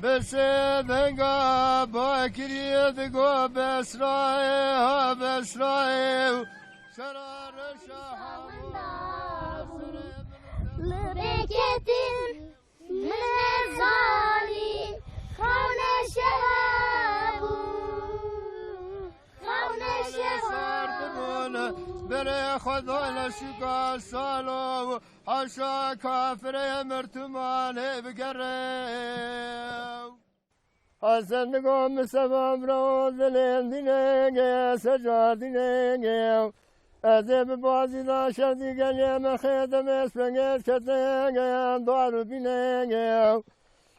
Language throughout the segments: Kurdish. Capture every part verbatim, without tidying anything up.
Bi sê denga bakirî digo Besrayê, ha Besrayê û şera reşa hewin li rê ketin. Min nezanî xewneşe hebû, xewneşe hebû. Serdibûn berê xwe dane şika salo, haşa kafirê mirtumanê bigere. Hesen digo min seba bira dilên dînê ge, seca dînê ge. Ez ê bi bazî da şevdî gelê me xêdimê spengêt ketê ge, dar û bînê ge.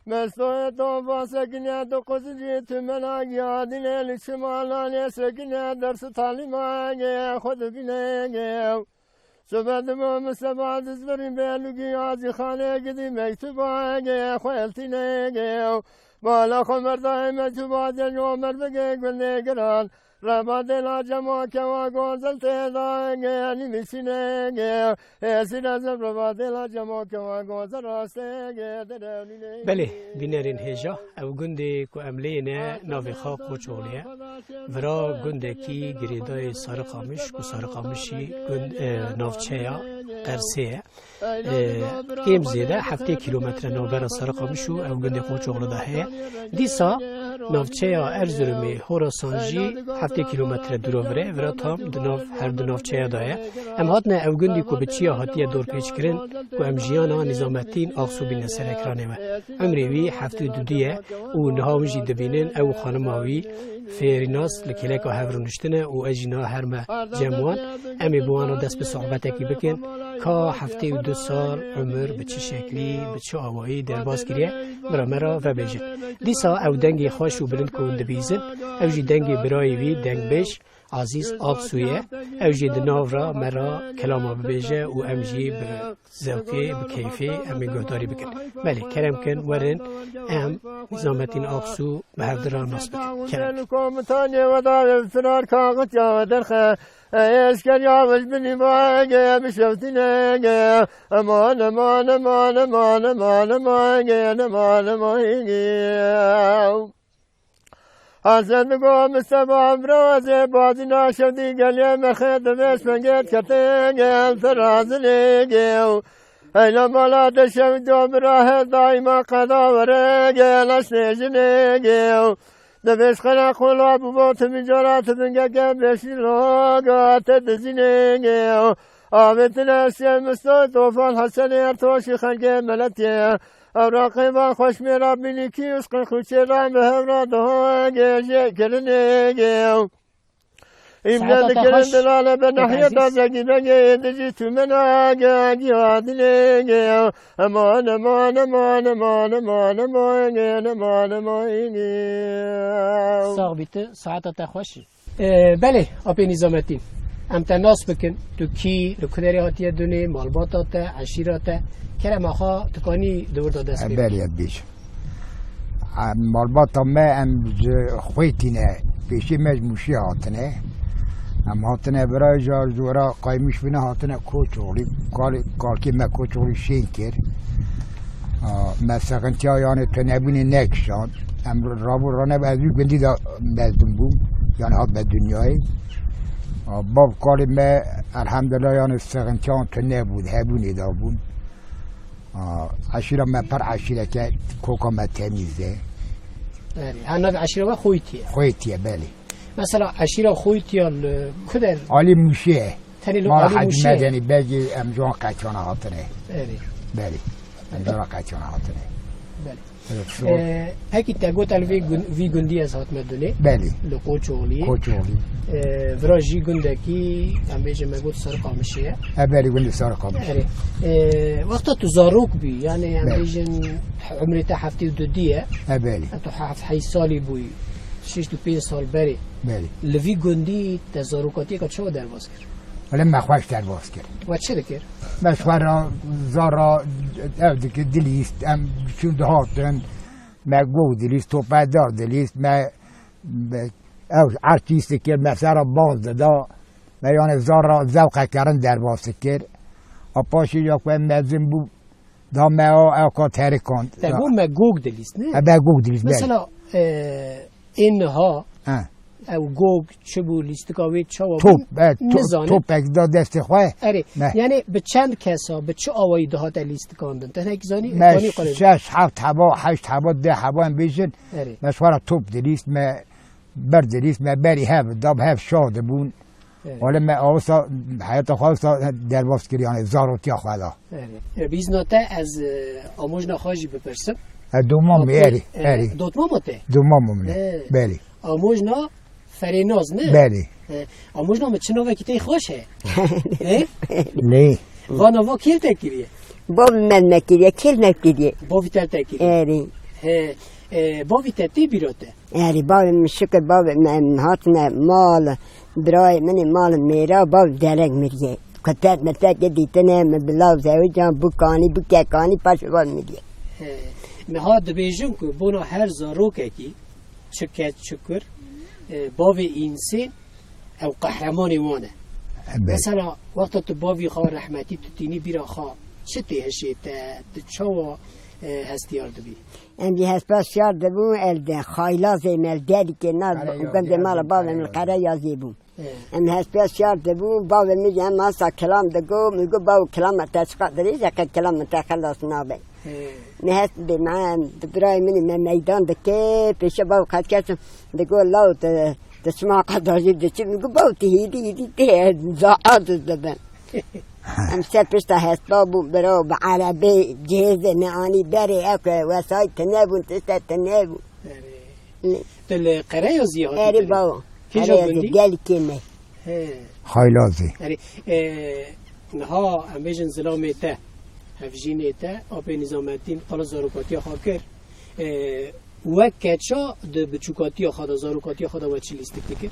Mestoyê to va sekine tu quzicî tümena giya dînê li çimalanê sekine dersi talîma ge, xwe dibînê ge. Sobe dima min seba dizvirî belûgî azî xanê gidî mektuba ge xwe eltîne ge. Bala xwe merdayê mektuba de yo mer bige gundê giran. Reba dêla cema kewa gozel tê da ge nîmîsîne ge. Hêsî rezeb reba dêla cema kewa gozel rastê ge derewnîne. Belê, bînerên hêja, ew gundê ku em lê ne navê xwe Qoçoxlê ye. Vira gundekî girêdayê Sarıkamış, ku Sarıkamış jî gund, e, navçeya Qersê ye. E, kêm zêde heftê kîlometre navbera Sarıkamış û ew gundê Qoçoğlu de heye. Dîsa navçeya Erzurumê, Horasan jî heftê kîlometre dûrovir e, vira tam di nav, her du navçeya de ye. Em hatine ew gundî ku bi çiya hatiye dorpêçkirin, ku em jiyana Nizamettin Aksu bîne ser ekranê we. Emrê wî heftê û du ye û niha hûn jî dibînin ew û xanima wî Fêrînas li kêleka hev rûniştine û ez jî niha herme cem wan. Em ê bi wan re dest bi sohbetekî bikin. Ka heftê û du sal umir bi çi şeklî, bi çi awayî derbas kiriye, bira me re vebêjin. Dîsa ew dengê xweş û bilind ku hûn dibîzin, ew jî dengê birayê wî, dengbêj, Azîz Aksu ye, ew jî di nav re me re kelama bibêje û em jî bi zewqê, bi keyfê em ê guhdarî bikin. Belê, kerem kin, werin em Nizamettin Aksu bi hev di re nas bikin. Kerem kin. Komutanê we da firar kaxit ya we derxe, ey esker ya we ji binî vayge, bi şewtînege, eman, eman, eman, eman, eman, eman, eman, eman, eman. Hesen digo min seba bira ez ê bazîna şevdî gelê me xêdimê spengêt ketê gel te razilê gew. Heyla mala te şevdo bira he daîma qeda were gel ez nêjinê gew. Dibêj xera qola bûbo tu min cara tu bingeke beşî loga te dizînê gew. Avêtine sê mistoy tofan Hesenê Ertoşî xelkê meletiye. Ew raqîba xweşmêra bînîkî û şqirxûçê re bi hev re dihogê jê kirinê gew. Îmle dikirin dilale be nehiyeta zegî begê êdicî tûmena ge giya dilê gew. Eman, eman, eman, eman, eman, eman, eman, eman, eman, eman. Sax bî tu, saeta te xweş. Ee, belê, apê Nîzamettin. Em te nas bikin. Tu kî, li ku derê hatiye dunê, malbata te, eşîra te. Kerema xwe, tu kanî di wir de dest pê bikî. Belê, ez bêjim. Em, malbata me, em ji Xwêtî ne. Pêşî me ji Mûşê hatine. Em hatine vira ji, ji wira Qaymîş bine hatine Koçoxlî. Kal-, kalkê me Koçoxlî şên kir. A, me sexintiya, yani, tunebûnê nekişand. Em rabû rane ez wî gundî de mezin bûm. Yani, hat me dinyayê. A, bav kalê me, elhamdulillah, yani, sexintiyan tune bûn, hebûnê de bûn. A, eşîra me pir eşîreke koka me temîz e. Belê. Ha, navê eşîra we Xwîtiye. Xwîtiye, belê. Mesela, eşîra Xwîtiya li ku der? Alî Mûşê ye. Tenê li Mala Alî Hecî Mûşê ye. Medenî Begî, em ji wan qetiyana hatine. Belê. Belê. Em ji wan qetiyana hatine. Belê. Evet, sor. Ee, pekî te got, el vî gun-, vî gundî ez hatime dunê. Belê. Li Koçoxlî. Koçoxlî. Ee, vira jî gundekî, em bêjin me got Sarıkamışê ye. E, belê, gundê Sarıkamış. Erê. Ee, wexta tu zarok bî, yani em Belê. bêjin umrê te heftê û du dî ye. E, belê. Em tu heft heyş salî bûyî. Şêst û pênc sal berê. Belê. Li vî gundî te zarokatiyeka çawa derbas kir? Wele me xweş derbas kir. We çi dikir? Me ji xwe re zara ev dikir, dilîst, em çûn dihatin. Me gov dilîst, topedar dilîst, me, me ew erd çîst dikir, me ser re baz dida. Me yani zara zewqeke rind derbas dikir. A paşê ya ku em mezin bû, Da me o, ew ka terikand. Te got me gog dilîst, ne? E, be gog dilîst, be. Mesela, e, ê niha, Ha. ew gog çi bû, lîstika wê çawa Top, bû, e, to-, nizane. Topek da destê xwe. Erê, Me. yani bi çend kesa, bi çi awayî dihate lîstikandin? Te hinek zanî, Me tanî qirê. şeş, heft heba, heşt heba, deh heba em bêjin. Erê. Me ji xwe re top dilîst, me ber dilîst, me berî hev, da bi hev şa dibûn. Evet. Wele me awsa, heyata xwe awsa derbas kir, yani zarotiya xwe da. Evet. E, bîzna te ez, e, amojna xwe jî bipirsim. E, domam Dotmam, erî, e, erî. Dotmam te? Domam min. Evet. Belî. Amojna Ferênaz, ne? Belî. E, amojna min çi navekî te xweş e? E? Lê. Vana va kêl te kiriye? Bavê me me kiriye, kêl me kiriye. Bavî te te kiriye? Erî. He, e, bavî te tê bîra te? Erê, bavê min şikir, bavê min hatine mal, birayê min ê mal mêra, bav derek miriye. Kutek mitek dîtine, min bi law zewican, bû kanî, bû kekanî, paşê van miriye. He, niha dibêjin ku bona her zarokekî, çi keç, çi kur, e, bavê însên, ew qehremanê wan e. Belê. Mesela, wexta tu bavî xwe rehmetî, tu tînî bîra xwe, çi tê hişê te, tu çawa, e, hestiyar dibî? Em jî hespa şiyar dibûn, el de xaylazê me, el derîkê na Qereyazî, gundê mala bavê min Qereyazî bû. He. Em hespa şiyar dibûn, bavê min jî em masa kilam digo, min got, "Bav, kilama te çiqa dirêj e, qe kilama te xelas nabe." He. Me hest bê me, em, birayê min ê me meydan dike, pêşe bav qet ketim, digo, "Law, te, te çima qeda jî diçî?" Min got, "Bav, te hêdî, hêdî tê, zaa diz dibin." Em ser pişta hespa bûn, biro bi erebê cihêzê me anî berê, ew ke wesayît tune bûn, tişte tune bûn. Erê. Tu li Qereyazî hatî Erê biri? Bawo. Kîja Qereyazî gundî? Gelkê me. He. Xaylazî. Erê, e, niha em bêjin zilamê te, hevjînê te, apê Nîzametîn, qala zarokatiya xwe kir. E, We keça di biçûkatiya xwe de, zarokatiya xwe de we çi lîstik dikir?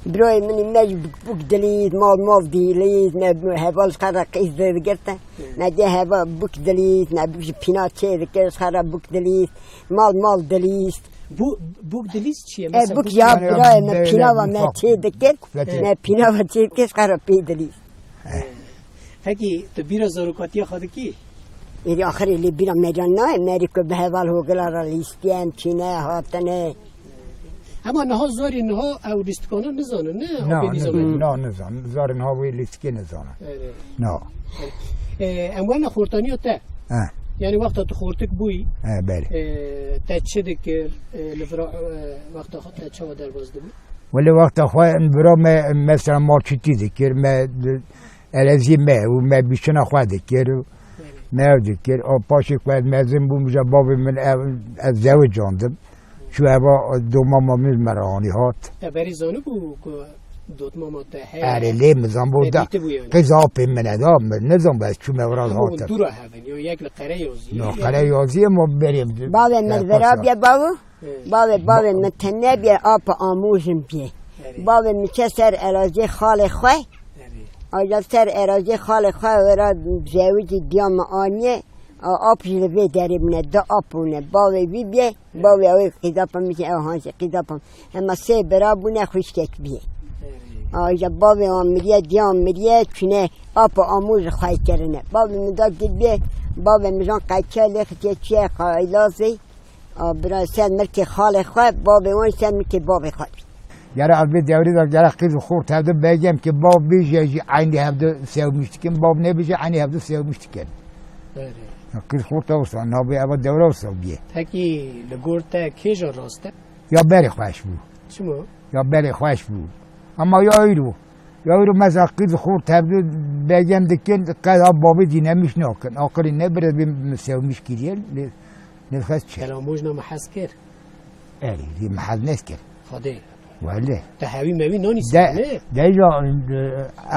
Birayê min ê me jî bûk, bûk dilîst, mal, mal dilîst, me heval ji xwe re qîz digirtin. Hı. Me dê heva bûk dilîst, me bûk ji pîna çê dikir, ji xwe re bûk dilîst, mal, mal dilîst. Bû-, bûk dilîst çi ye? E, mesela bûk bûk ya Yani birayê me be-, pînava me ufak çê dikir, kufleti. Me pînava çê dikir, ji xwe re pê dilîst. He. Pekî, tu bîra zarokatiya xwe dikî? Êdî axirê lê bîra me can nayê, merî ku bi heval hogila re lîstiye, em çîne, hatine. Hema niha zarê niha ew lîstikana nizanin, ne? Na, Apê nizan, Nîzametîn. Na, nizan. Zarê niha wê lîstikê nizanin. Evet. Na. E, em werne xortaniya te. He. Yani wexta tu xortik bûyî, He, belê. e, te çi dikir, e, li vira, e, wexta xwe te çawa derbas dibû? Wele wexta xwe bira me, mesela marçitî dikir, me d-, elezî me û me bîçina xwe dikir û me ew dikir. A paşê ku ez mezin bûm, ja bavê min ev, ez zewicandim. Çû eva domama min me re anî hat. Te berî zanibû ku dotmama te heye? Erê, lê min zanibû Te da. dîtibû yani? Qîz apê min e da, min nizanibû ez çûme vira Ama hûn hatim. dûra hevin, yo yek li Qereyazî, Ya yek Qereyazî, ma berê Bavê min Berpaşa. vira bê bavo. He. Bavê, bavê Ba- min tune bê, apa amûjin bê. Erê. Bavê min çe ser eraziyê xalê xwe. Erê. Aja ser eraziyê xalê xwe wera zewicî diya min aniye. A, ap jî li vê derê bûne, du ap bûne. Bavê wî bê, Erê. bavê ew ê qîzapa min jî ew han jî qîzapa min. Hema sê bira bûne, xwişkek bê. Erê. Aja bavê wan miriye, diya wan miriye, çûne apa amûj xwey kirine. Bavê min da gid bê, bavê min jan qeçe lê xitiye çiye xaylazê. A, bira ser milkê xalê xwe, bavê wan ser milkê bavê xwe. Gere ez vê dewrê de gere qîz û xort hevdu begem ki bav bêje jî eynî hevdu sewmiş dikin, bav nebêje eynî hevdu sewmiş dikin. Erê. Ya qîz xort wisa, navê eva dewra wisa bûye. Pekî li gor te kêja rast e? Ya berê xweş bû. Çima? Ya berê xweş bû. Ama ya îro. Ya îro mesela qîz xort hevdu begem dikin, qeda bavê dînemiş nakin. Aqilî ne bire bê sewmiş kiriye, lê, lê xes çe. Te amojna me hez kir. Erê, lê me hez neskir. Xwedê. Wele. Te hewî mewî nanî De, ser, ne? de ya,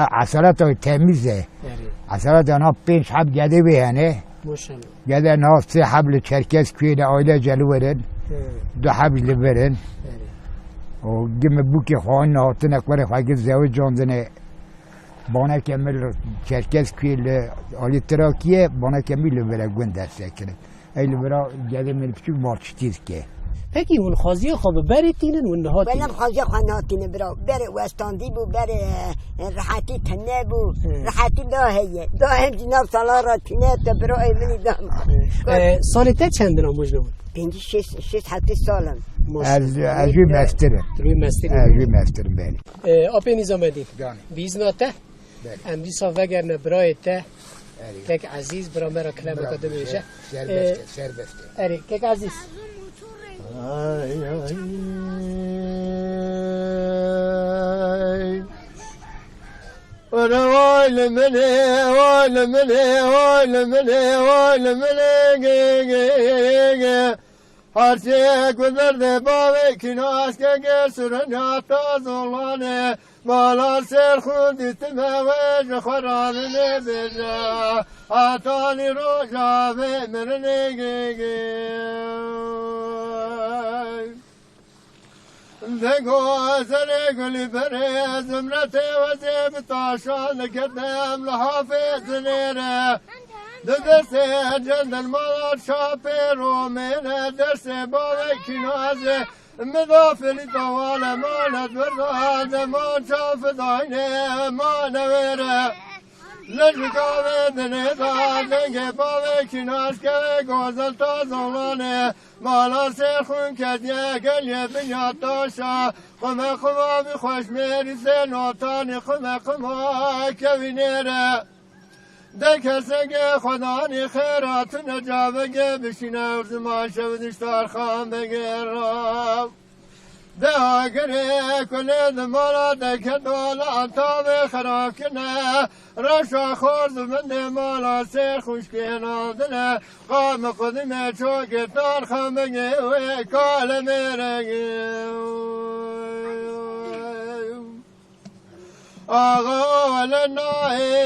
e, eselata temîz e. Erê. Eselata na pênc heb gedê wê hene. Maşallah. Gede niha sê heb li Çerkezkuyê li aile celiwerin. Hı. Du heb li verin. Erê. O gimi bûkê xwe hatine kurê xwe gir zewicandine. Baneke min li Çerkezkuyê li alî Trakiyê, baneke min li vira gund derse kirin. Ey li vira gedê min piçûk marçitî dike. Pekî hûn xwaziya xwe bi berê tînin, hûn niha tînin? Belem xwaziya xwe niha tînin bira. Berê westandî bû, berê, e, rehetî tune bû. Hı. Rehetî da heye. Da hem jî nav sala re tîne te bira ê minî dam. E, salê te çend in a mojna hûn? Pêncî şêst, şêst heftê sal in. Maşallah. Ez, ez jî mestir im. Tu jî mestir î? Ez jî mestir im, belê. E, apê Nîzamedîn. Canê. Bi îzna te? Belê. Em dîsa vegerine birayê te. Erê. Kek Ezîz, bira me re kilemeke Bira, dibêje. Serbest e, Ee, serbest e. Erê, kek Ezîz. Ay, ay, ay. Ore vay li min ê, vay li min ê, vay li min ê, vay li min ê, ge, ge, ge, ge. Her çê ku derdê bavê kînaske gel surenya ta zolanê. Mala ser xwe dîtime wê ji xwe radinê bêje. Hetanî roja vê mirinê gê gê. Dego zerê gulî berê zimretê wezê bi taşan diketem li hafê dinêre. Di destê cendermala çapê romêne destê bavê kînazê. Min da filî tawale male dwerda deman çav dayne ma newêre. Lejika vê dinê da dengê bavê kînaskevê gozel ta zolanê. Mala ser xwin kediye geliyê binya taşa. Xwime xwima bi xweş mêrî zê notanî xwime xwima kevî nêre. De kesegê xwedanî xêra tune cavegê bişîne û ziman şev diştar xan begê rav. De agirê kulê di mala de ke dolan tavê xerab kine. Reşa xor zimindê mala sê xuşkê nandine. Qam qudime çokê tar xan begê wê kale mêregê. Axa wele nayê,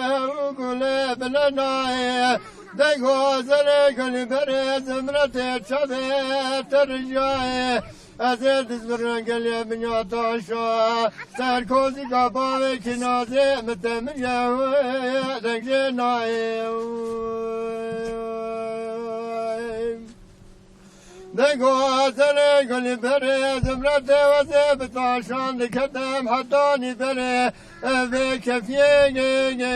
ew gule bile nayê. De gozelê gulî berê zimretê çavê te rijayê. Ez ê dizbirim gelê binya taşa. Ser kozîka bavê kînazê min te min ye, deng jê nayê. Dego zerê gulî berê, zimretê wezê bi taşan diketem hetanî berê. Evê kefiyê gê, gê,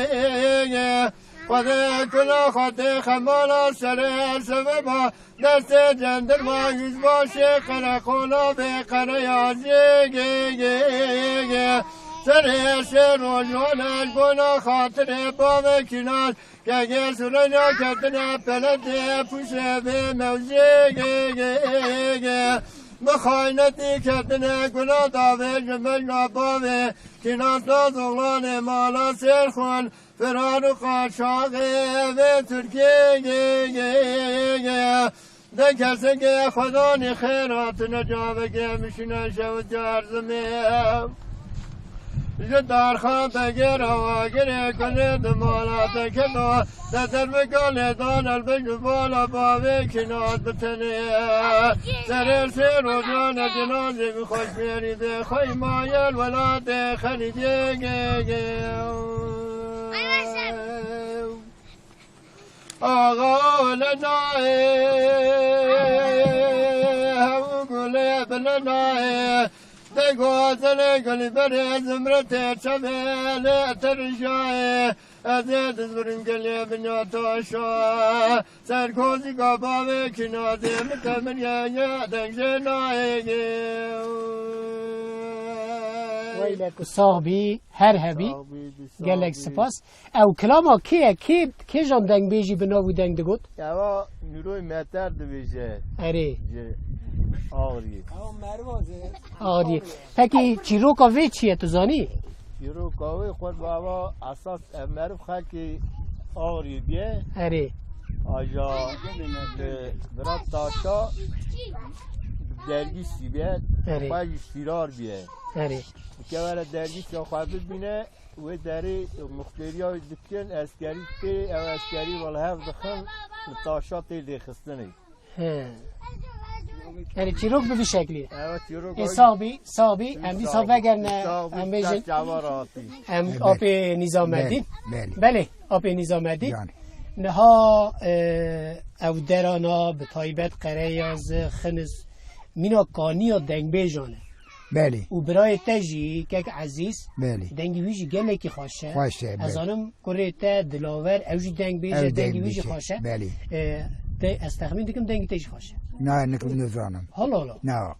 gê. Xwedê kula xwedê xemala serê seveba. Destê cendirma yüzbaşê qereqola bê qereyaziyê gê, gê, gê. Serê şê rojane ji bona xatirê bavê kînas. Kegê surenya ketine peletê puşê vê mewzê gê, gê, gê. Bi xaynetî ketine guna davê ji mejna bavê. Kînas da zolanê mala sêr xwin. Firar û qaçaxê vê Tirkiyê gê, gê, gê. De kesegê xwedanî xêra tune cavegê mişine şew carzimê. Ji darxa begêra wagirê kulê di mala te keno. De dervika lêdan elbej bi bala bavê kînat bitenê. Serê sê rojane cinazê bi xweşmêrî dê xwey mayel welatê xelîcê gê gê. Axa wele nayê, hew gulê bile nayê. De gozelê gulî berê zimretê çavê lê te rijayê. Ez ê dizbirim gelê binya taşa. Ser kozîka bavê kînazê min te min ye, ye deng jê nayê gê. Weylek û sax bî, her hebî. Sax bî, tu sax Gelek bî. Spas. Ew kilama kê ye? Kê, kêjan dengbêjî bi nav û deng digot? Ewa Nûroy Meter dibêje. Erê. Ji Axriyê. Ewa Merwaz e. Axriyê. Pekî çîroka vê çi ye, tu zanî? Çîroka wê xwe bava esas ev meriv xelkê Axriyê bîye. Erê. Aja, e, bira taşa dergîsî bîye. Erê. Xwe jî şîrar bîye. Erê. Dikevere dergîsa xwe bibîne. Wê derê muxtêriya wê dikin, eskerî tê, ew eskerî wele hev dixin, li taşa tê lêxistinê. He. Yani çîrok bi vî şeklî. Evet, çîrok Ê, wê. Sax bî, sax bî. Em dîsa Sax bî, vegerine, sax bî, em bêjin. Em apê Nîzamedîn. Belê, belê. Belê, apê Nîzamedîn. Yani. Niha, e, ew derana bi taybet Qereyazi, Xinis, mîna kaniya dengbêjan e. Belê. Û birayê te jî, kek Ezîz, Belê. dengê wî jî gelekî xweş e. Xweş e, Ez belê. zanim kurê te Dilawer, ew jî dengbêj Ew e, dengê wî jî dengbêj e, xweş e. belê. E, de, ez texmîn dikim dengê te jî xweş e. Na, nikim nizanim. Hala hala. Na.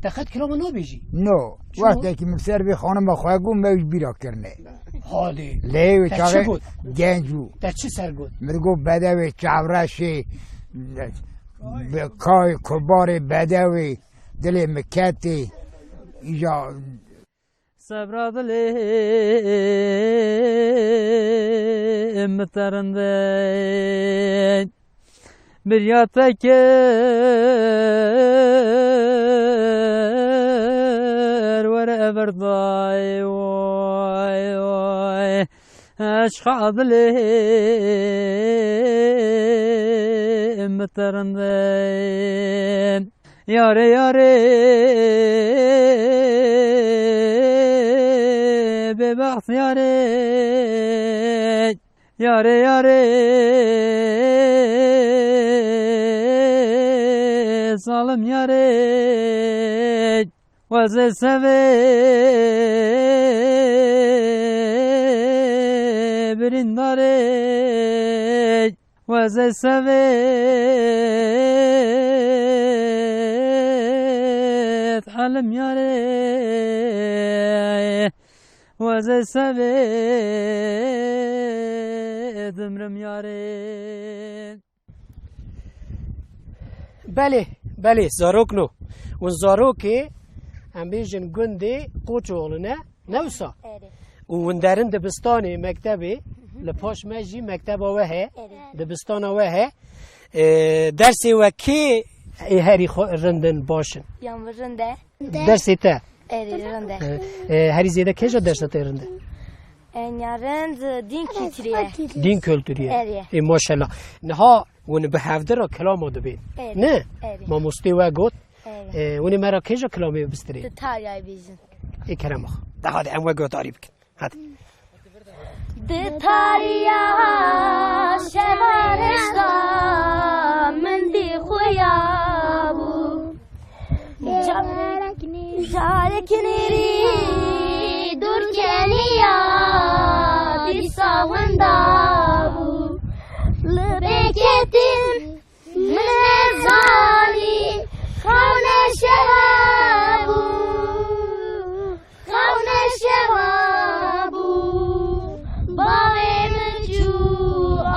Te qet kilama nabêjî? No. Çima? Wextekî min ser vê xanima xwe got, me wî bîra kirine. Hadê. Lê wê Te çaxê çi got? genc bû. Te çi ser got? Min got bedewê çavreşê, bi kay kubarê bedewê, dilê min ketê. Îja Sebra dilê min terinde. Birya te kir were everdayê, oy, oy. Eşqa dilê min terinde. Yarê, yarê, bêbext yarê. Yarê, yarê, zalim yarê, wezê sevê birîndarê, wezê sevê elim yarê. Wezê sevê dimrim yarê. Belê, belê, zarok no. Hûn zarokê, em bêjin gundê Qoçoğlu ne, ne wisa? Erê. Û hûn derin dibistanê, mektebê, li paş me jî mekteba we heye, Erê. dibistana we heye. Ee, dersê we kê ê herî xwe rindin baş in? Yan bi rind e. Dersê te? Erê, rind e. E, e, herî zêde kêja dersa te rind e? E, ya rind, e, din kültürü ye. Din kültürü ye. Erê. E, maşallah. Niha hûn bi hevdi re kilama dibên. Erê. Ne? Erê. Mamostê we got. Erê. E, hûn ê me re kêja kilamê bistirê? Di tariyayê bêjin. Ê kerem xwe. De hadi em we guhdarî bikin. Hadi. Di tariya şeva reşta min dî xuya bû. Ca-, carek nêrî dûr keniya dîsa winda bû. Li bê ketin Min nezanî xewne şeva bû, xewne şeva bû. Bavê min çû,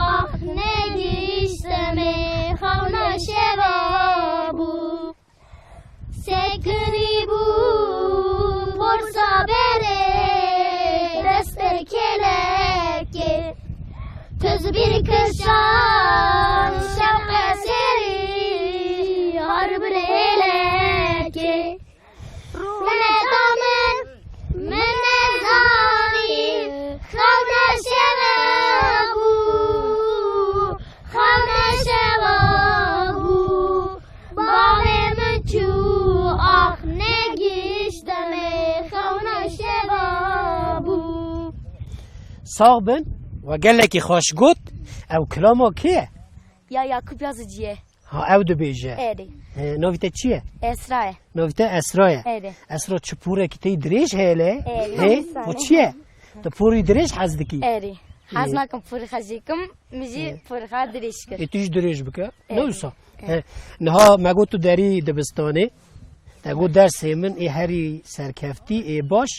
ax negihiştime, xewne şeva bû. Sekinî bû porsa berê, destê kêlekê. Tuz bir kişan şewqe serî, har bir hêlekê. Rûneta min, min nezanî, xewne şeva bû, xewne şeva bû. Bavê min çû, ax negihiştime, xewna şeva bû. Sax bin, we gelekî xweş got. Ew kilama kê ye? Ya Yakup Yazıcı ye. Ha, ew dibêje. Erê. He, navî te çi ye? Esra ye. Navî te Esra ye. Erê. Esra, çi porekî te dirêj heye le? Erê. He? Esra. O çi ye? Tu porî dirêj hez dikî? Erê. Hez Ê. nakim porî xezî kim, min jî Ê. porî xwe dirêj kir. Ê, tu jî dirêj bike. Ê. Ne wisa? Ê. He. Niha me got tu derî dibistanê. Te got dersê min ê herî serkeftî, ê baş,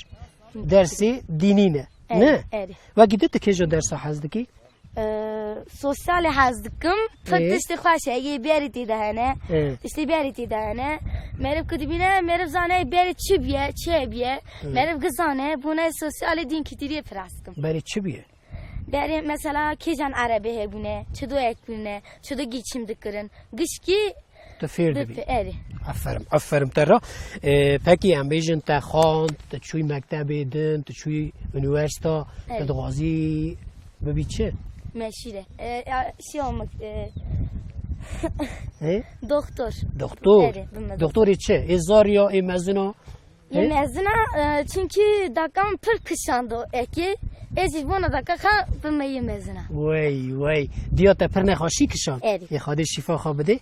dersê dînî ne. Ê. Ne? Ê. Wekî tu, tu kêja dersa hez dikî? Ee, sosyalê hez dikim. Pir Ê. tiştê xweş e. Yê berî tê de hene. Ê. Tiştê berî tê de hene. Meriv ku dibîne, meriv zane berê çi biye, çi hebiye. Ê. Meriv gizane, bûne sosyalê dîn kitîriyê pir hez dikim. Berê çi biye? Berê mesela kêjan erebê hebûne, çi do ek bûne, çi do geçim dikirin. Gişkî Tu fêr di dibî. Erê. Aferin, aferin te ra. Ee, pekî em bêjin te xwend, tu çûyî mektebê din, tu çûyî unîversîta, tu Erê. dixwazî bibî çi? Meşîre. Ee, ya, şey olmak, e, He? doktor. Doktor. Erê, bilmem. Doktorê çi? Ê zarî ya, ê mezin a? Yê He? mezin a, e, çünkü dakam pir kişando ekê. Ê jî bona daka ka bi me yê mezin e. Wey, wey. Diya te pir nexweşî kişand. Erê. Ê Xwedê şîfa xwe bidê.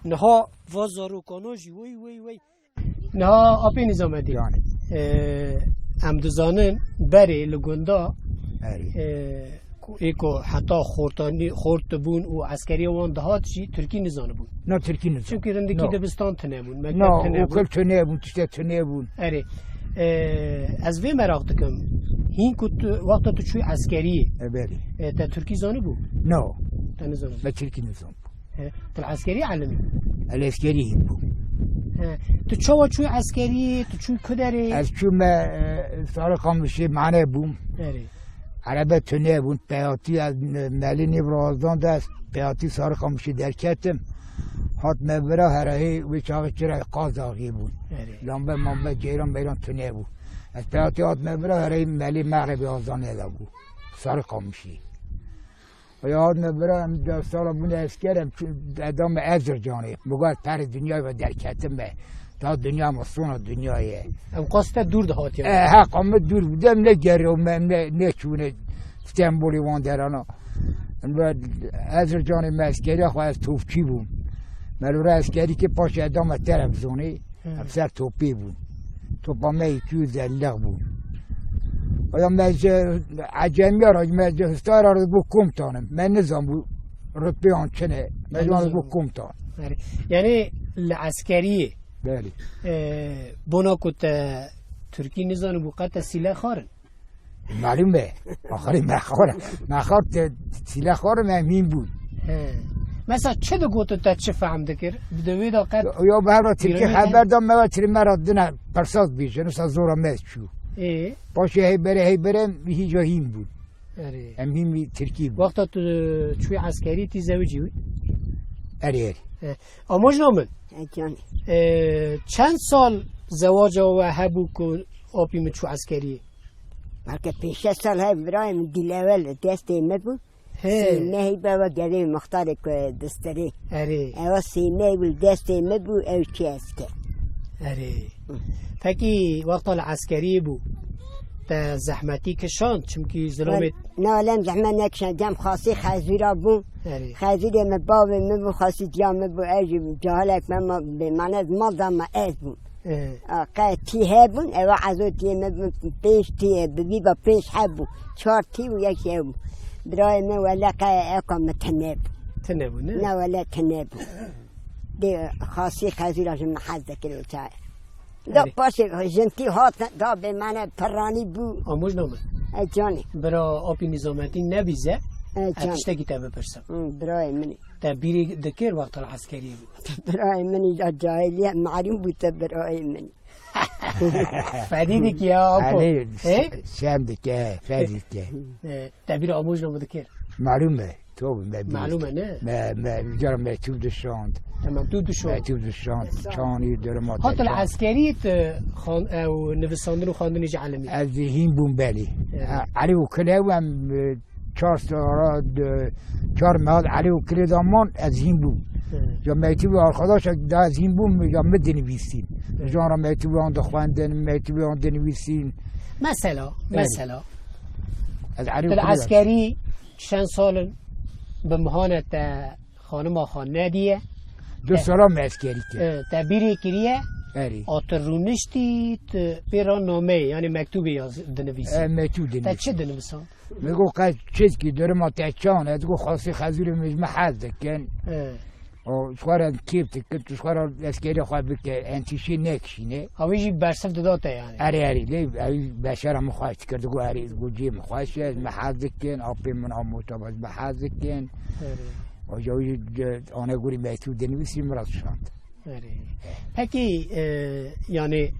Niha va zarokana jî, wey, wey, wey. Niha apê Nîzamedîn. Canê. Ee, em dizanin berê li gunda, Erê. ee, ku ê ku heta xortanî, xort dibûn û eskeriya wan dihat jî Tirkî nizanibûn. Na Tirkî nizan. Çimkî rindikî Na. dibistan tune bûn, mekteb Na, tune bûn. okul tune bûn, tiştê tune bûn. Erê. Ee, ez vê meraq dikim. Hîn ku tu, wexta tu çûyî eskeriyê, E, belê. ee, te Tirkî zanibû? Na. Te nizanibû? Me Tirkî nizan. He, tu li eskerî elimî? El eskerî hîn bû. He. Tu çawa çûyî eskerî? Tu çûyî ku derê? Ez çûme, e, Sarı Kamışê mane bûm. Erê. Erebe tune bûn. Peyatî ez me-, melî nîvrazdan de ez peyatî Sarı Kamışê derketim. Hat me vira herahê wê çaxê çira Qazaxê bûn. Erê. Lambe mambe ceyran meyran tune bû. Ez peyatî hat me vira herahê melî Mexrebê Azanê de bû. Sarı Kamışê. Ya hatime bira, em deh sala bûne esker, em çû-, edame Ezircanê. Muga ez perê dinyayê ve derketime. Ta dinya me sona dinyayê. Em qas te dûr dihatiye. E, heqa me dûr bû. Em ne gerê, em ne, ne, neçûne Stenbolê wan derana. Em ve Ezircanê me eskeriya xwe ez topçî bûm. Me li ra eskerî kir paşê edame televizonê. Hı. Em ser topê bûn. Topa me îtî û zellex bûn. Aya me ji ecemiya ra, me ji histara ra bû komutanım. Me nizan bû rutbeyan çi ne. Me ji wan bû komutan. Erê. Yani li eskeriyê, Belê. e, bona ku te Tirkî nizanî bû qet te sîle xarin. Malum e. Axirî me xwar, me xwar te sîle xwar me mîn bûn. He. Mesela çi digotin te çi fehm dikir? Di wê de qet Ya, ya be hevra Tirkî Îranî xeber da me ve çirê me ra dine pirsas bîje, nisa zora me çû. Ê? Paşê heybere, heybere hîja hîn bûn. Erê. Em hîn wî Tirkî bûn. Wexta tu çûyî eskerî tî zewicî wî? Erê, erê. He. Amojna min. He, can. Ee, çend sal zewaca we hebû ku apî min çû eskeriyê? Belke pênc şeş sal he, birayê min dilewel destê me bû. He. Sê mehî be ve gelê muxtarê ku distirê. Erê. Ewa sê mehî bû destê me bû, ew çi esker. Erê. Hı. Pekî wexta li eskeriyê bû, te zehmetî kişand, çimkî zilamê Na, lem zehmet nekişand, cem xasî xezûra bû. Erê. Xezûrê me bavê me bû, xasî diya me bû, ew jî cahilek me, ma, bê mane mal da me ez bû. He. A, qe tî hebûn, eva ezo tî me bû, pênc tî, bi vî ba pênc hebû, çar tî û yek ev bû. Birayê me wele qe eka me tine bû. Tine bû, ne? Ne wele tine bû. De xasî xezûra ji me hez dikir çay. Da Erê. paşê jintî hat, da bê mane pirranî bû. Amoj name. E canî. Bira apî Nîzametîn nebîze, E ez canî. tiştekî te bipirsim. Hı, birayê min. Te bîrî dikir wexta li eskeriyê bû? Birayê min îja cahiliye malûm bû te birayê min. Fedî dikî ya apo. Erê, He? şem dike, fedî dike. E, te bîrî Amojna bû dikir? Malûm e, to me bîrî. Malûm e, ne? Me, me, cara me tu dişand. Tamam, tu dişand. Me tu dişand, çanî duruma Hat te li çand. eskerî te xan-, ew, nivîsandin û xandinê jî elimî? Ez hîn bûm belî. Evet. Ha, Elî û Kile em, e, çar sala, de, çar mehal Elî û Kilê daman ez hîn bûm. Hı. Ya mektubê arkadaşek da ez hîn bûm, ya mi dinivîsîn. Hı. Jan ra mektubê wan dixwendin, mektubê wan dinivîsîn. Mesela, Evet. mesela. Ez Elî û Til Kilê de- eskerî çend salin bi mihane te xanima xwe nediye? Du Te- sala me eskerî kir. E, te bîrê kiriye? Erê. A tu rûniştî, tu pê ra nameyê, yani mektubê yaz dinivîsî. E, mektub Te dinivîsî. çi dinivîsan? Me got, qe çêkî duruma te çan e? Digot, xasî xezûrê min ji me hez dikin. He. O, ji xwe re kêf dikin, tu ji xwe re eskerê xwe bike, entîşê nekişîne. Ew jî bersiv dida te yani. Erê, erê, lê ew beşera min xweş dikir, digot, erê, digot, cihê min xweş e, ji me hez dikin, apê min a mota ji me hez dikin. Erê. O, ji, o, ji, anegorî mektûb dinivîsî, min re şand. Erê. Pekî, e, yani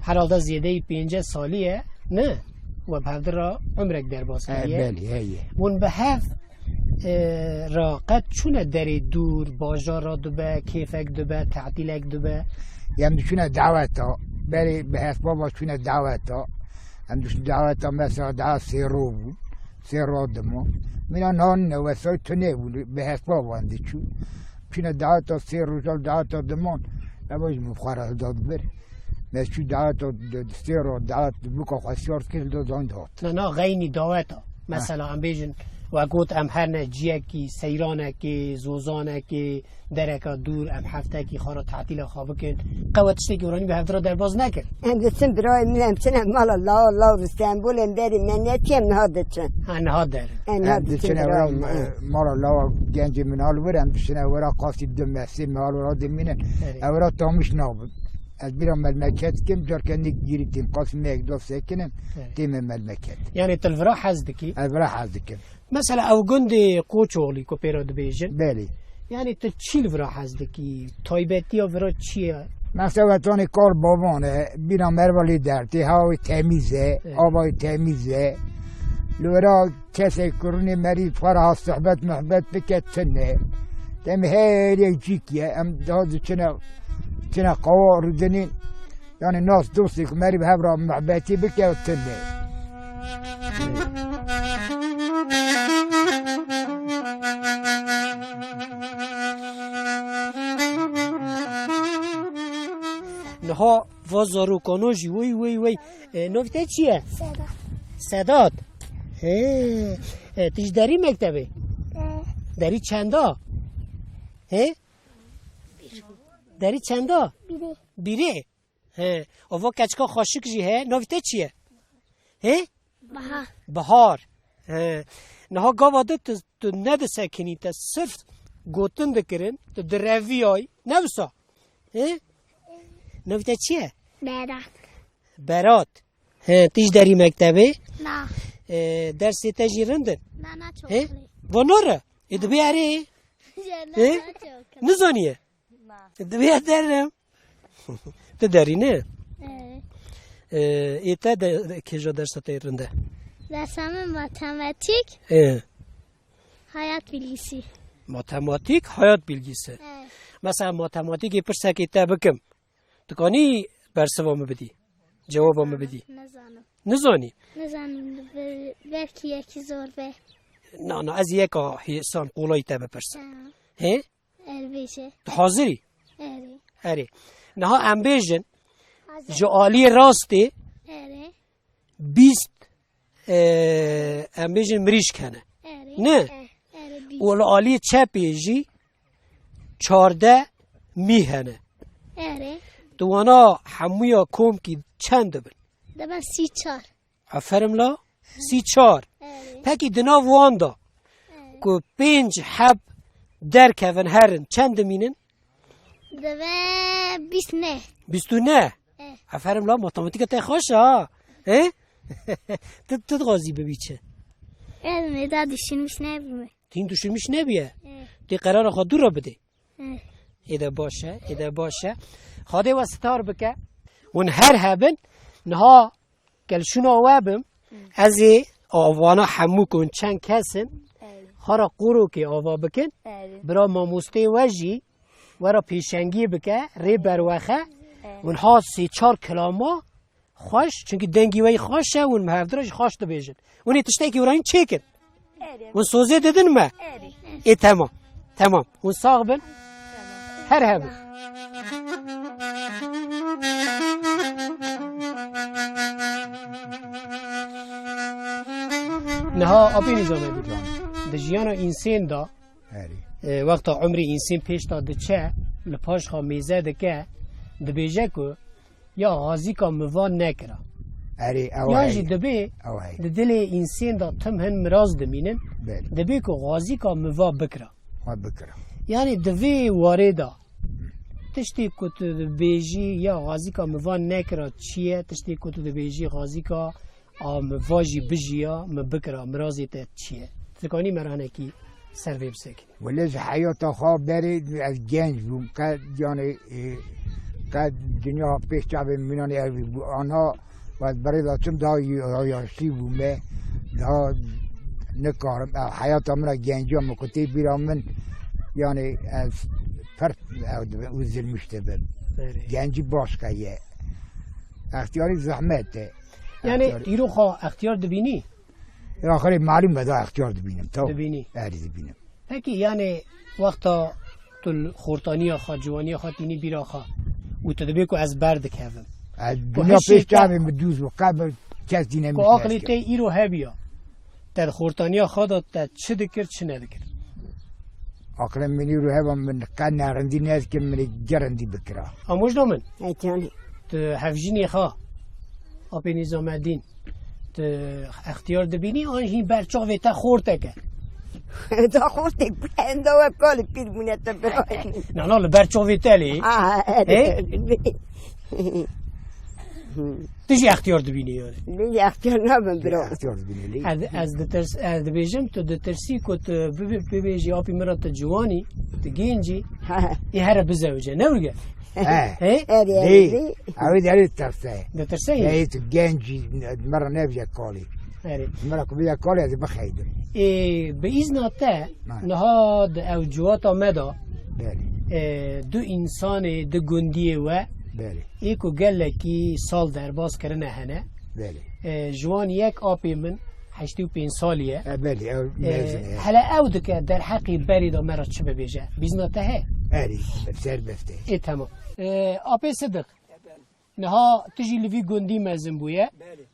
herhalde zêdeyî pênceh salî ye, ne? We bi hevdi re umrek derbas He, kiriye. belê, heye. Hûn bi hev, e, re qet çûne derê dûr, bajar re dibe, kêfek dibe, tatîlek dibe? Em diçûne daweta, berê bi hesba ve çûne daweta. Em diçûne daweta, mesela daha sê ro bû. Sê ro dima. Mîna nan ne wesay tune bû, bi hesba wan diçû. Çûne daweta sê roja, daweta diman. Ev jî min xwe re da dibir. Me çû dawet o, d-, d-, sê ro dawet bûka xwestiyar kir, do zand hat. Na, na, xeynî dawet a. Mesela, em bêjin, we got, em herne ciyekî, seyranekê, zozanekê, dereka dûr, em heftekî xwe re tatîla xwe bikin. Qe we tiştekî oranî bi hevdira derbaz nekir. Em diçin birayê min, em çine mala law, law bi Stenbolê em berî me netiye, em niha diçin. Ha, niha derin. Em niha Em diçin diçine wera, birayê min. e, mala lawa gencê min hal wir, em diçine wera qasî du meh, sê meh hal wera dimînin. Erê. Ew wera tamiş nabin. Ez bîra melmeket dikim, carke nik girî têm, qasî mehek da sekinim, Evet. têm me melmeket. Yani tu li vira hez dikî? Ez vira hez dikim. Mesela ew gundê Qoçoxlî ku pê re dibêjin. Belê. Yani tu çi li vira hez dikî? Taybetiya vira çi ye? Mesela wetanê kar bavan e, bîna merva lê dertê, hewayê temîz e, Evet. avayê temîz e. Li wira kesek kurunê merî faraha sohbet muhbet bike tune. Dem her yek cîk ye, em daha diçine, çine qawa rûdinê. Yani nas dostê ku merî bi hev re muhbetî bike û tune. Niha va zarokano jî wey, wey, wey. E, navê te çi ye? Sedat. Sedat. He. E, tu ji derî mektebê? E. Derî çenda? He? Derî çenda? Bîrê. Bîrê? He. Ava keçika xweşik jî heye. Navê te çi ye? He? Bahar. Bahar. He. Niha gava de tu, tu nedisekinî, te sirf gotin dikirin, tu direviyay. Ne wisa? He? Navê te çi ye? Berat. Berat. He, tu ji derî mektebê? Na. E, dersê te jî rind in? Na, na, çok He? iyi. Vanore? E, dibê erê? Ya, na, He? na, çok iyi. Nizaniye? Na. E, dibê derim. Tu derî ne? Evet. E, ê te de, de, kêja dersa te rinde? Dersa min matematik, E. hayat bilgisi. Matematik, hayat bilgisi. Evet. Mesela matematikê pirsekê te bikim. Dikanî bersiva min bidî? Cewaba min bidî? Nizanim. Nizanî? Nizanim, be-, belkî yekî zor be. Na, na, ez yeka hêsan qolayî te bipirsim. Ha. Hê? Erê bêje. Tu hazirî? Erê. Erê. Niha em bêjin, Hazir. ji aliyê rastê Erê. bîst, e, em bêjin mirîşk hene. Erê. Ne? E, erê bîst. Û li aliyê çepê jî çardeh mî hene. Erê. Tu wana hemûya komkî çend dibin? Dibin sî çar. Aferin la, sî çar. Erê. Pekî di nav wan de Erê. ku pênc heb derkevin herin, çend dimînin? Dibe bîst ne. Bîst û neh. Eh. Aferin la, matematîka te xweş e ha. He? Tu, tu dixwazî bibî çi? Ez mêda düşünmüş nebûme. Tîn düşünmüş nebiye. Eh. Tê qerara xwe dû re bidê. Eh. Ê de baş e, ê de baş e. Xwedê we sitar bike. Hûn her hebin, niha Gel şuna we bim, ez ê avana hemû ku hûn çend kes in, Erê. xwe re qorokê ava bikin. Erê. Bira mamostê we jî we re pêşengî bike, rê berwexe. Erê. Hûn ha sê çar kilama xweş, çunkî dengî we yî xweş e, hûn bi hevdira jî xweş dibêjin. Hûn ê tiştekî wira hîn çêkin. Erê. Hûn sozê didin me? Erê. Ê, temam. Temam. Hûn sax bin. Her hebin. Niha apê nizam e. Di jiyana însên de, Erê. e, wexta umrê însên pêş de diçe, li paş xwe mêze dike, dibêje ku ya xazîka min va nekira. Erê, ew Yan hey. jî dibê Ew hey. di dilê însên de tim hin miraz dimînin, Belê. dibê ku xazîka min va bikira. Xwe bikira. Yanî di vê warê de tiştê ku tu dibêjî ya xazîka min va nekira çi ye, tiştê ku tu dibêjî xazîka a min va jî bijiya, min bikira, mirazê te çi ye? Tu dikanî me re hinekî ser vê bisekî. Wele ji heyata xwe berê ez genc bûm. Qe, yani, e, qe dinya pêş çavê min, yani, ev bû. Ana, ez berê de çim daha y-, yaşlî bûme. Daha nikarim. Ev heyata min a genciya min ku tê bîra min, yani, ez pir ew dibe, üzülmüş dibim. Erê. Gencî başka ye. Extiyarî zehmet e. Yani, Extiyarî îro xwe extiyar dibînî? Ya xirê malum e, da extiyar dibînim. Taw. Dibînî. Erê dibînim. Pekî, yani, wexta tu li xortaniya xwe, ciwaniya xwe tînî bîra xwe û tu dibê ku ez berdikevim. Ez Ku dinya hişê pêş te çavê min dûz bû, qe min kes dîne ku min aqilê te îro hebiya, te di xortaniya xwe de te çi dikir, çi nedikir? Aqilê min îro heba min qe nerindî nedikir, min ê gerindî bikira. Amojna min. Ey canî. Tu hevjînê xwe, apê Nîzamedîn, tu extiyar dibînî, an jî ber çavê te xortek e? Da xortek bû, enda we kalê pîr bûne te bira. Na, na, li ber çavê te lê. Ah, Ê? Tu jî extiyar dibînî yani. Min jî extiyar nabim bira. Extiyar dibînî lê. Ez, ez ditirs-, ez dibêjim, tu ditirsî ku tu bibi-, bibêjî, "Apî min re tu ciwan î, tu genc î, Ha. ê here bizewije." Ne wige? He. He? Erê, Lê, erê. Ew ê derê tirse. Ditirse yî? Ê, tu genc î, me re nebije kalê. Erê. Me re ku bije kalê, ez ê bixeydim. Ê, bi îzna te, Ha. niha di ew civata me de, Belê. ê, du însanê, du gundiyê we, Belê. ê ku gelekî sal derbas kirine hene. Belê. Ê, ji wan yek apê min heştê û pênc salî ye. E, belê, ew Ê, mezin e. hele ew dike derheqê berê de me re çi bibêje? Bîzna te he? Erê, serbest e. Ê, temam. Ê, apê Sidiq, niha tu jî li vî gundî mezin bûye. Belê.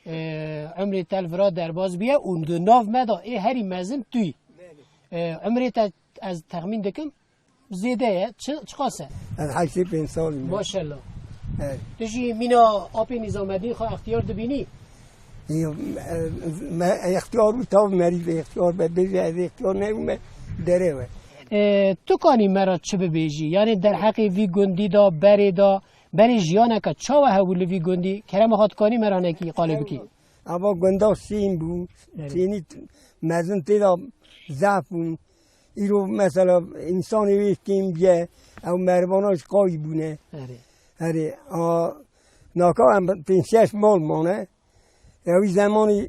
Ê, umrê te li vira derbas bûye û di nav me de ê herî mezin tu yî. Belê. Ê, umrê te ez texmîn dikim zêde ye. Çi, çiqas e? Ez heştê pênc salî me. Maşallah. Evet. Tu jî mîna apê Nîzamedîn xwe extiyar dibînî? Yo, e, me extiyar bû, tav merî be extiyar be, bêje ez extiyar nebûme, dere we. E, tu kanî me re çi bibêjî? Yanî derheqê vî gundî de, berê de, berê jiyaneke çawa hebû li vî gundî? Kerema xwe tu kanî me re hinekî qalê bikî? Ava gunda sîn bû, Evet. sînî t-, mezin tê de zaf bûn. Îro mesela însanê wê kêm bîye, ew merivana ji qayî bûne. Erê. Erê, a, naka em pênc şeş mal mane. Ewî zemanî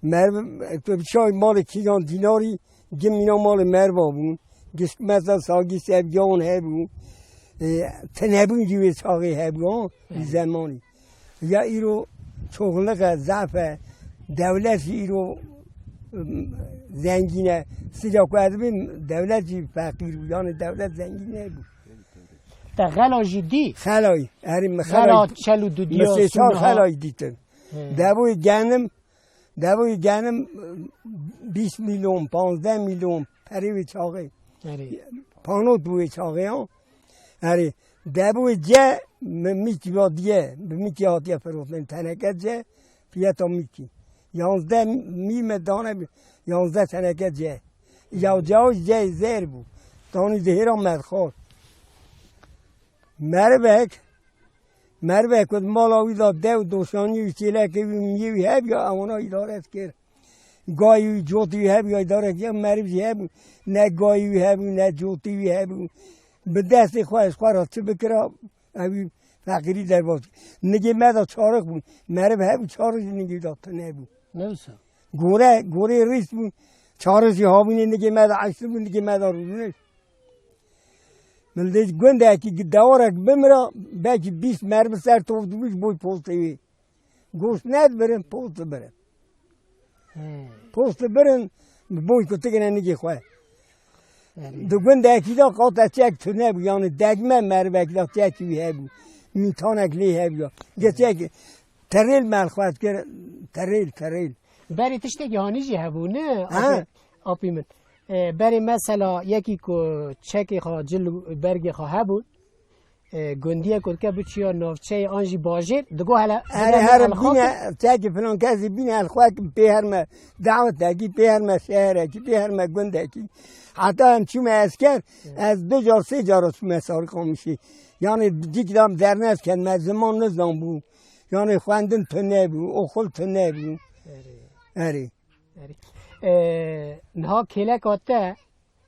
meriv, tu bi çay malê kîjan dînarî, gimîna malê meriva bûn. Gişk mesela sagî sevgiyan hebû. E, tinebûn jî wê çaxê hebû, ha, wî Erê. zemanî. Ya îro çoxluk e, zaf e. Dewlet jî îro, ım, zengîn e. Sila ku ez bim, dewlet jî feqîr bû. Yani dewlet zengîn nebû. Te xela jî dî? Xelayî. Erê, min Xela xelayî. çel û dudiya Min sê çar suna. xelayî dîtin. He. Devoyê genim, devoyê genim, bîst milyon, panzdeh milyon perê wê çaxê. Erê. Panot bû wê çaxê, ha. Erê, devoyê ce, mi-, mîkî va diye, bi mîkî hatiye firotin, teneke ce, fiyeta mîkî. Yanzdeh mî me dane, yanzdeh teneke ce. Ya cewaz ce zer bû. Tanî dihêra medxar. Merivek, merivek ku mala wî da dew doşanî û çêlekê wî miyê wî hebû ya ewana îdare dikir. Gayî wî, cotî wî hebû ya îdare dikir. Meriv jî hebû. Ne gayî wî hebû, ne cotî wî hebû. Bi destê xwe ji xwe re çi bikira, ew wî feqîrî derbas kir. Nigê me de çarix bû. Meriv hebû, çarix jî nigê da tune bû. Ne wisa? Gore, gorê rîs bû. Çarix jî habûnê nigê me de eşli bû, nigê me de rûnişt. Min dê gundekî dewarek bimira, belkî bîst mermi ser tor dibû ji bo postê wê. Goşt nedibirin, post dibirin. Hmm. Post dibirin, bi boy ku tigine nigê xwe. Erê. Di gundekî de qate çek tune bû, yani degme merivekî de çekî wî hebû. Mîtanek lê hebû ya. Geçek terêl me li xwe dikir, terêl, terêl. Berê tiştekî hanî jî hebû, ne? Ha. Apê, apê min. E, berê mesela yekî ku çekê xwe, cil û bergê xwe hebûn, e, gundiyek ku dike biçiya navçeyê an jî bajêr, digo hele Erê, bide min here elxakê. bîne, çekî filan kesî bîne elxwek pê her me dawetekî, pê her me şeherekî, pê her me gundekî. Heta em çûme esker, Hı. ez du car, sê cara çûme Sarikamişê. Yani cik dam dernez ken, me ziman nizan bû. Yani xwendin tune bû, oxul tune bû. Erê. Erê. Erê. E, niha kêleka te,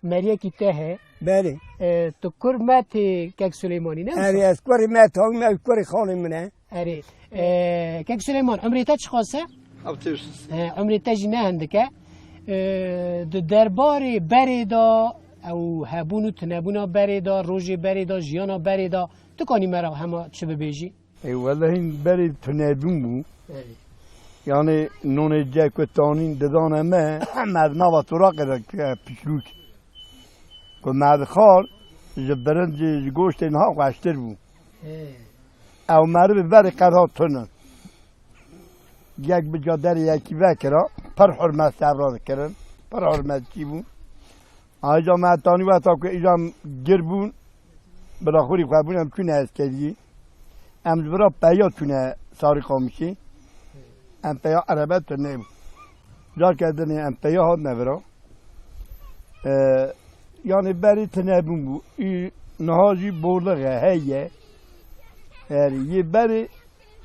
meriyekî te he. Belê. E, tu kur me tê Kek Suleymanî, ne wisa? Erê, ez kurê me tawî me, kurê xalê min e. Erê. E, Kek Suleyman, umrê te çiqas e? Hevtê û şeş. E, umrê te jî ne hindik e. E, di derbarê berê de, ew hebûn û tunebûna berê de, rojê berê de, jiyana berê de, tu kanî me re hema çi bibêjî? Ê, wele hîn berê tunebûn bû. Erê. Yanî nonê ce ku tanîn didane me, me di nava toraqê de, e, pişlûk. Ku me dixwar, ji birincê, ji goştê niha xweştir bû. Ê. Ew merivê berê qet hat tune. Yek bi caderê yekî vekira, pir hurmet ser re dikirin, pir hurmetçî bû. Ayrıca me tanî wexta ku îjan gir bûn, biraxurî xwe bûn, em çûne eskeriyê. Em ji vira peya çûne Sarî Qamişê. Em peya erebe tune bû. Carke dinê em peya hatine vira. Ee, yani berê tune bûn bû. Û niha jî bolixe heye. Her yê berê,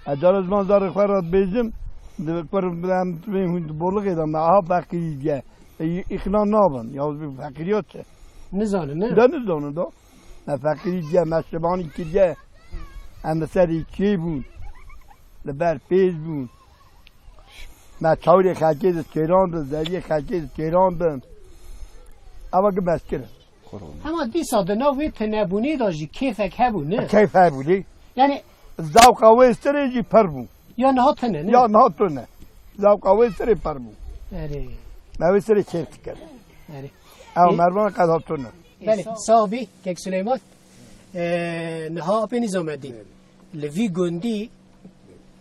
ez cara ziman zarê xwe re dibêjim, di kur em hûn di bolixe de me aha feqîrî diye. Ê, îqna nabin. Ya bi feqîriya çi? Nizanin, ne? De nizanin da. Me feqîrî diye, me şibanî kiriye. Em li serê çê bûn. Li ber pêz bûn. Me çawirê xelkê di çêrandin, zeriyê xelkê di çêrandin. Eva ki beskir e. Hema dîsa di nav wê tinebûnê de jî kêfek hebû, ne? Keyf hebû lê. Yani Zewqa wê sirê jî pir bû. Ya niha tune, ne? Ya niha tune. Zewqa wê sirê pir bû. Erê. Me wê sirê kêf dikir. Erê. Ew Ê- mervan qeda tune. Belê, sax bî, Kek Suleyman. Ee, niha apê Nîzameddîn. Li vî gundî,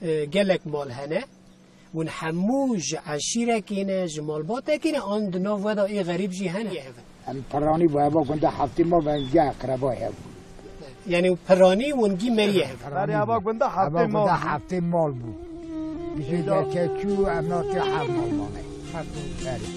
e, gelek mal hene. Hûn hemû ji eşîrekê ne, ji malbatekê ne, an di nav we de ê xerîb jî hene? Em piranî bû, eva gunda heftê mal ve geh qireba hev. Yani piranî hûn gî meriye hev? Berê eva gunda heftê mal bû. Heftê mal bû. Bijî derke çû, em na tê hev mal mane. Hev mal. Berê.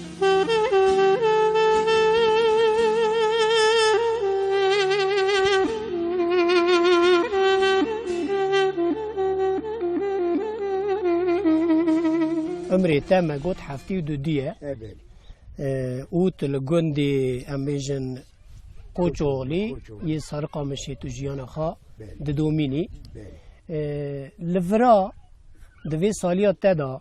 Umrê te me got heftê û du diye. E, belê. E, û tu li gundê, em bêjin, Qoçolî, Qoçolî. Yê Sarıkamışê tu jiyana xwe Belê. Didomînî. Belê. E, li vira di vê saliya te de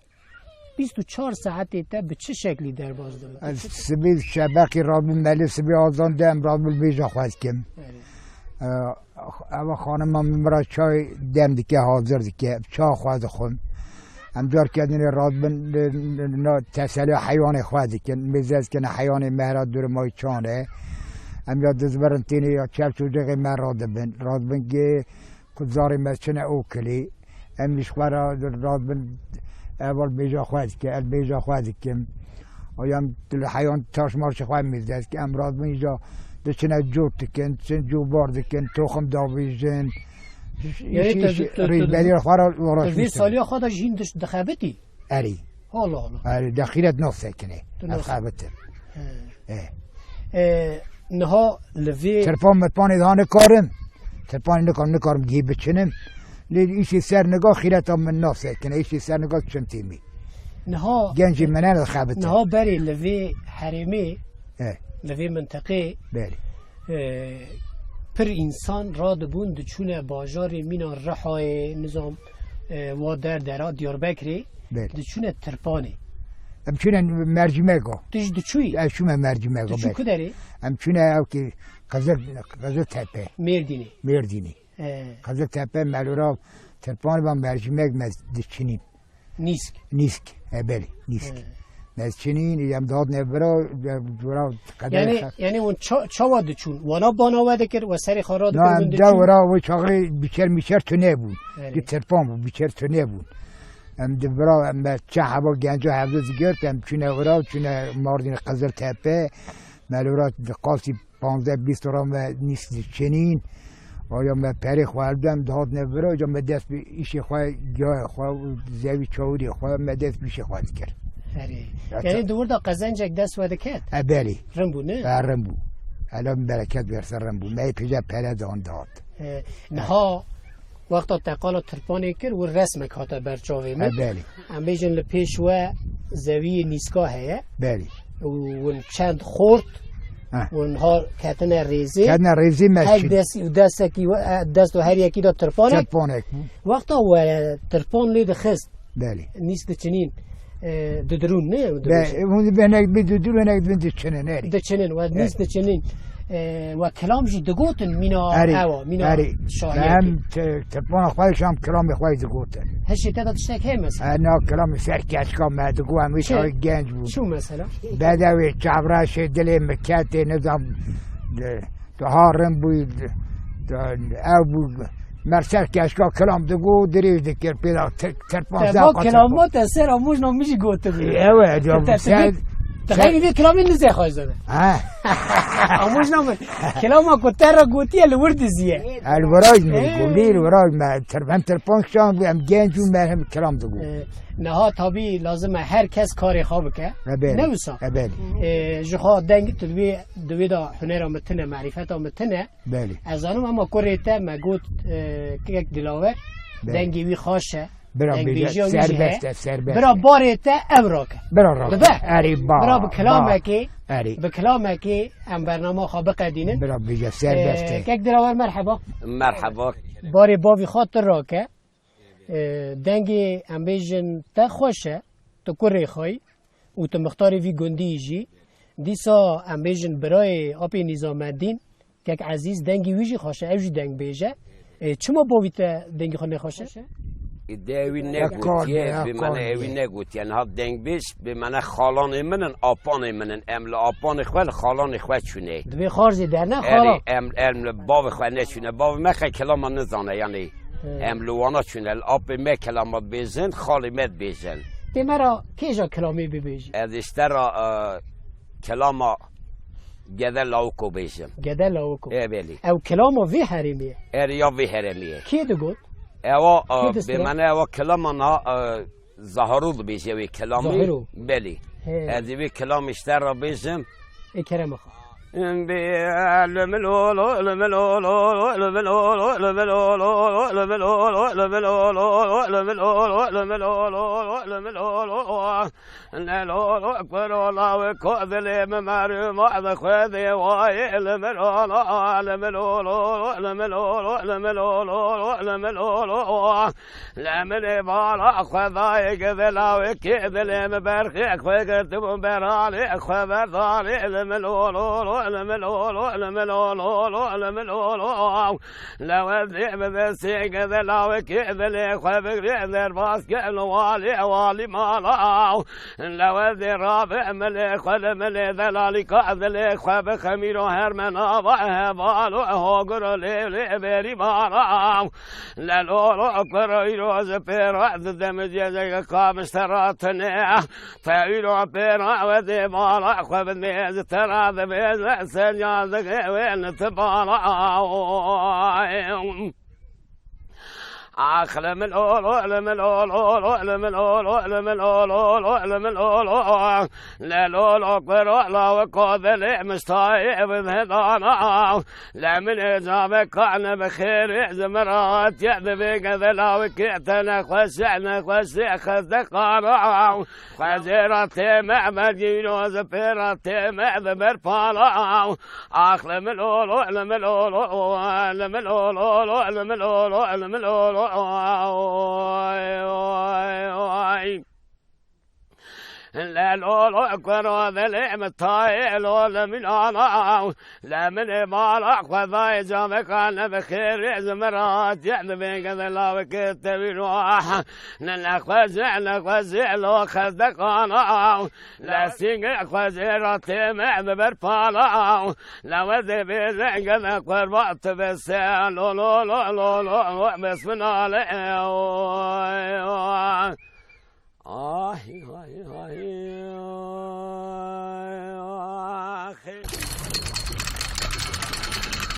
bîst û çar saetê te bi çi şeklî derbas dibe? Ez sibê şebeqî rabim, melê sibê azan de em rabim bêja xwe dikim. Belê. E, Eva xanima min min re çay dem dike, hazir dike. Çawa xwe dixwim. Em carke dinê radibin, li, li, na teseliya heywanê xwe dikin. Mêze dikin, heywanê me hera dûr may çan e. Em ya dizbirin tênê ya çev çocixê me radibin. Radibin gê ku zarê me çine o kilî. Em ji xwe re radibin, ev bêja xwe dike, ez bêja xwe dikim. Ayam li heyan taş marşê xwe mêze dike. Em radibin îja diçine cot dikin, diçin cobar dikin, toxim davêjin. Yani Îşî, te, îşî te, te, rêveberiya xwe re tu vê uğraşmıştım. Saliya xwe de jîn diş-, dixebitî? Erî. Allah Allah. Erî, de xîret nafsekine. Tu Ez nas- xebitim. He. E. E, niha li vê Tirpan mirpanê daha nikarim. Tirpanê nikarim, nikarim gihî biçinim. Lê îşê ser niga xîreta min nafsekine. Îşê ser niga çim têmî. Niha Gencê min ne xebitim. Niha berê li vê herêmê, E. Li vê mintiqê Belê. E, pir însan radibûn diçûne bajarê mîna Rihayê, nizam, e, wa derdera Diyarbekirê, Belê. Diçûne Tirpanê. Em çûne Mercimego. Tu jî diçûyî? Ez çûme Mercimego, Diçû belê. Ku derê? Em çûne ew ki Qizil, Qiziltepe. Mêrdînê. Mêrdînê. E. Qiziltepe, Melûra, Tirpanê van Mercimek me diçinîn. Nîsk. Nîsk, e, belê, Nîsk. He. Mezçinîn, em dihatine vira, vira qedere Yani, xe- yani hûn ça-, çawa diçûn? Wana bana we dikir, we serê xwe radikir, Na, hûn em de diçûn? Vira, wê çaxê biçer miçer tune bûn. Erê. Di tirpan bû, biçer tune bûn. Em di vira, em me çe heba genca hevdu digirt, em çûne vira, çûne Mardin Qiziltepe, me li vira di qasî panzdeh bîst ora me Nîsk diçinîn. Aya me perê xwe eldem dihatine vira, ca me dest bi îşê xwe, giyayê xwe û zevî çawirê xwe, me dest bi îşê xwe dikir. Erê. Ya Yani ça- di wir de qezencek dest we diket? E, belê. Rin bû, ne? E, rin bû. Ela min bereket verse rin bû. Me yê pêce pere dan dihat. E, niha wexta te qala Tirpanê kir, wir resmek hate ber çavê min. E, belê. Em bêjin li pêş we zeviyê Nîska heye. Belê. Û hûn çend xort, Heh. Hûn har ketine rêzê. Ketine rêzê me Her çin. Dest, û destekî we, e, dest û her yekî de tirpanek. Tirpanek bû. Wexta we tirpan lê dixist. Belê. Nîsk diçinîn, e, didirûn, ne? Be, hûn dibin hinek bi didirûn, hinek dibin diçinin, erê. Diçinin, we Evet. Nîsk diçinîn. E, we kilam jî digotin mîna Erê, ewa, mîna erê. şahiyekê. Em te-, tirpana xwe jî em kilamê xwe jî digotin. Hişê te de tiştek heye mesela? E, na kilamê ser keçika me digo, em wî Çi? Çaxê genc bû. Çi mesela? Bedewê çavreşê dilê min ketê, nizam, de, tu ha rin bûyî, de, de, ew bû, Merser keşka kilam digo, dirêj dikir, pê de tir-, tirpan Te zaf va qat kilama tirpan. Te ser amûjna min jî gotibû. Ewe, Te ya, te sen, te sen xeynî vê kilamê nizê xwe zede. Ha. Amûjna min. Kilama ku te re gotiye li wir diziye. El viraj me, Ee. Gulî, el viraj me. Tir-, hem tirpan kişan bû, hem genc û me hem kilam digo. Ee, niha tabî lazim e her kes karê xwe bike. E, belê. Ne wisa? E, belê. Ee, ji xwe deng tu divê, divê de hunera min tine, marîfeta min tine. Belê. Ez zanim, ema kurê te me got, e, kek Dilawer, Belê. Dengê wî xweş e, Bira dengbêjiya bêje, wî jî serbest heye. E, serbest Bira e. Barê te ev rake. Bira rake. Dibe? Erê ba, Bira bi ba. Kilamekê, Erê. Bi kilamekê em bernama xwe biqedînin. Bira bêje, serbest e. E, kek Dilawer, merheba. Merheba. Barê bavî xwe tu rake. E, dengê em bêjin te xweş e, tu kurê xwe yî û tu mixtarê vî gundî yî jî. Dîsa em bêjin birayê apê Nîzameddîn, kek Ezîz, dengê wî jî xweş e, ew jî dengbêj e. E, çima bavî te dengê xwe nexweş e? Dê wî Ya negotiye, kar, ya bi mene kar. Ewî negotiye. Niha dengbêj, bi mene xalanê min in, apanê min in. Em li apanê xwe, li xalanê xwe çûne. Divê xar jî derne Erê, xala. Em, em li bavê xwe neçûne. Bavê me xwe kilama nizane, yanî. He. Em li wana çûne, li apê me kilama dibêjin, xalê me dibêjin. Tê me ra kêja kilamê bibêjî? Ez ji te ra, e, kilama Gede Lawiko bêjim. Gede Lawiko. E, belê. Ew kilama vê herêmê ye? Erê, ya vê herêmê ye. Kê digot? Ewa, e, Kê distira? Bê mene ewa kilama na, e, Zahiro dibêje wê kilamê. Zahiro. Belê. He. Ez ê wê kilamê ji te re bêjim. Ê kerem xwe. Li min ê bala xwe dayê gide lawikê dilê min berxê xwe girtibû beralê xwe berdalê li min olo li min olo li min olo li min olo. Li wezê min destê gide lawikê dilê xwe bigirê derbas kir li walê walî mala. Li wezê rabe milê xwe li milê delalîka dilê xwe bixemîro her me nava heval û hogir û lê lê berî mala. Lelolo kuro îro ji pê re didem cezeke ka bi ji te re tune. Te îro pê re wedê mala xwe bidmê ji te re dibêje ser cazeke wê li ti bala. Ax li min olo, li min olo, li min olo, li min olo, li min olo. Lelolo kuro lawiko dilê min stayê bi hêdana. Li min ê cavekane bi xêrê ji min re hatiye divê gede lawikê te nexweş e, nexweş e xezdeqana. Xwezê re tême mergîno ji pê re tême di ber pala. Ax li min olo, li min olo, li min olo, li min olo, li min olo. Lelolo kuro dilê min tayê lo li min ana. Li min ê mala xwezayê camekane bi xêrê ji min re hatiye dibê gede lawikê tewî ro. Ne nexwezê, nexwezê lo xezdeqana. Li sîngê xwezê re tême di ber pala. Li wezê bêje gede qurba tu bese lo lo lo lo lo. Besmina le. Ay, ay, ay.